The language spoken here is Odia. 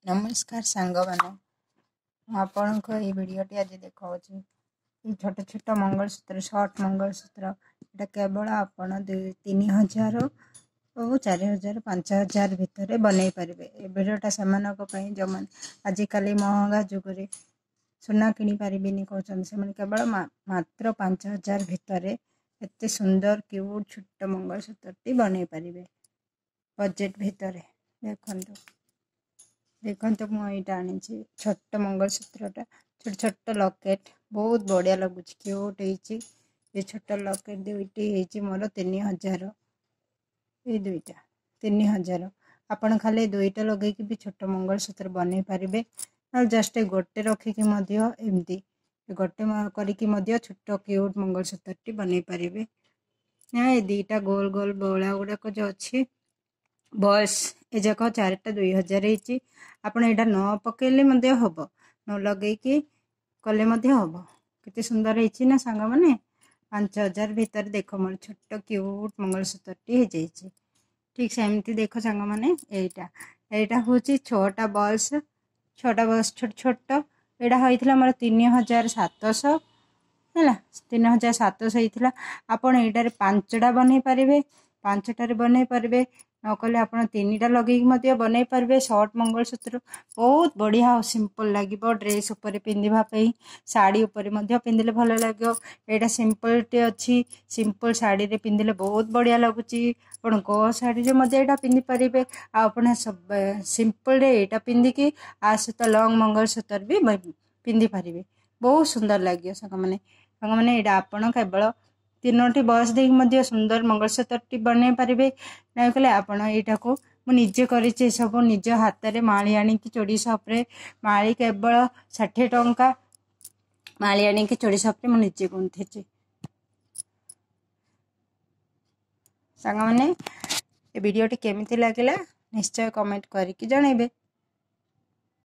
ନମସ୍କାର ସାଙ୍ଗମାନେ, ମୁଁ ଆପଣଙ୍କ ଏଇ ଭିଡ଼ିଓଟି ଆଜି ଦେଖାଉଛି। ଏଇ ଛୋଟ ଛୋଟ ମଙ୍ଗଳସୂତ୍ର, ସର୍ଟ ମଙ୍ଗଳସୂତ୍ର, ଏଇଟା କେବଳ ଆପଣ 2 3000 ଓ 4000 5000 ଭିତରେ ବନେଇ ପାରିବେ। ଏ ଭିଡ଼ିଓଟା ସେମାନଙ୍କ ପାଇଁ ଯେଉଁମାନେ ଆଜିକାଲି ମହଙ୍ଗା ଯୁଗରେ ସୁନା କିଣିପାରିବେନି କହୁଛନ୍ତି, ସେମାନେ କେବଳ ମାତ୍ର 5000 ଭିତରେ ଏତେ ସୁନ୍ଦର କ୍ୟୁଟ୍ ଛୋଟ ମଙ୍ଗଳସୂତ୍ରଟି ବନେଇ ପାରିବେ ବଜେଟ୍ ଭିତରେ। ଦେଖନ୍ତୁ ଦେଖନ୍ତୁ, ମୁଁ ଏଇଟା ଆଣିଛି ଛୋଟ ମଙ୍ଗଳସୂତ୍ରଟା, ଛୋଟ ଛୋଟ ଲକେଟ୍, ବହୁତ ବଢ଼ିଆ ଲାଗୁଛି, କ୍ୟୁଟ୍ ହେଇଛି। ଏ ଛୋଟ ଲକେଟ୍ ଦୁଇଟି ହେଇଛି ମୋର 3000, ଏଇ ଦୁଇଟା 3000। ଆପଣ ଖାଲି ଦୁଇଟା ଲଗେଇକି ବି ଛୋଟ ମଙ୍ଗଳସୂତ୍ର ବନେଇ ପାରିବେ, ନହେଲେ ଜଷ୍ଟ ଗୋଟେ ରଖିକି ମଧ୍ୟ ଏମିତି ଗୋଟେ କରିକି ମଧ୍ୟ ଛୋଟ କ୍ୟୁଟ୍ ମଙ୍ଗଳସୂତ୍ରଟି ବନେଇ ପାରିବେ। ନା, ଏ ଦୁଇଟା ଗୋଲ ଗୋଲ ବଳା ଗୁଡ଼ାକ ଯେଉଁ ଅଛି ବସ୍, ଏ ଯାକ ଚାରିଟା 2000 ହେଇଛି। ଆପଣ ଏଇଟା ନ ପକେଇଲେ ମଧ୍ୟ ହେବ, ନ ଲଗେଇକି କଲେ ମଧ୍ୟ ହେବ। କେତେ ସୁନ୍ଦର ହେଇଛି ନା ସାଙ୍ଗମାନେ? 5000 ଭିତରେ ଦେଖ ମୋର ଛୋଟ କ୍ୟୁଟ୍ ମଙ୍ଗଳସୂତ୍ରଟି ହେଇଯାଇଛି। ଠିକ୍ ସେମିତି ଦେଖ ସାଙ୍ଗମାନେ, ଏଇଟା ହେଉଛି 6ଟା ବଲ୍ସ, 6ଟା ବଲ୍ସ ଛୋଟ ଛୋଟ। ଏଇଟା ହେଇଥିଲା ମୋର 3700, ହେଲା 3700 ହେଇଥିଲା। ଆପଣ ଏଇଟାରେ 5ଟା ବନେଇ ପାରିବେ, 5ଟାରେ ବନେଇ ପାରିବେ, ନ କଲେ ଆପଣ 3ଟା ଲଗେଇକି ମଧ୍ୟ ବନେଇ ପାରିବେ। ସର୍ଟ ମଙ୍ଗଳସୂତ୍ର ବହୁତ ବଢ଼ିଆ ଆଉ ସିମ୍ପଲ୍ ଲାଗିବ ଡ୍ରେସ୍ ଉପରେ ପିନ୍ଧିବା ପାଇଁ, ଶାଢ଼ୀ ଉପରେ ମଧ୍ୟ ପିନ୍ଧିଲେ ଭଲ ଲାଗିବ। ଏଇଟା ସିମ୍ପଲ୍ଟେ ଅଛି, ସିମ୍ପଲ୍ ଶାଢ଼ୀରେ ପିନ୍ଧିଲେ ବହୁତ ବଢ଼ିଆ ଲାଗୁଛି। ଆପଣ ଗୋ ଶାଢ଼ୀରେ ମଧ୍ୟ ଏଇଟା ପିନ୍ଧିପାରିବେ, ଆଉ ଆପଣ ସିମ୍ପଲ୍ରେ ଏଇଟା ପିନ୍ଧିକି ଆ ସହିତ ଲଙ୍ଗ୍ ମଙ୍ଗଳସୂତ୍ର ବି ପିନ୍ଧିପାରିବେ, ବହୁତ ସୁନ୍ଦର ଲାଗିବ ସାଙ୍ଗମାନେ। ସାଙ୍ଗମାନେ, ଏଇଟା ଆପଣ କେବଳ 3ଟି ବସ୍ ଦେଇକି ମଧ୍ୟ ସୁନ୍ଦର ମଙ୍ଗଳସୂତ୍ରଟି ବନେଇ ପାରିବେ। ନାଇଁ କଲେ ଆପଣ ଏଇଟାକୁ ମୁଁ ନିଜେ କରିଛି ଏସବୁ ନିଜ ହାତରେ, ମାଳି ଆଣିକି ଚୁଡ଼ି ସପ୍ରେ, ମାଳି କେବଳ 60 ଟଙ୍କା, ମାଳି ଆଣିକି ଚୁଡ଼ି ସପ୍ରେ ମୁଁ ନିଜେ ଗୁନ୍ଥିଛି। ସାଙ୍ଗମାନେ, ଏ ଭିଡ଼ିଓଟି କେମିତି ଲାଗିଲା ନିଶ୍ଚୟ କମେଣ୍ଟ କରିକି ଜଣାଇବେ।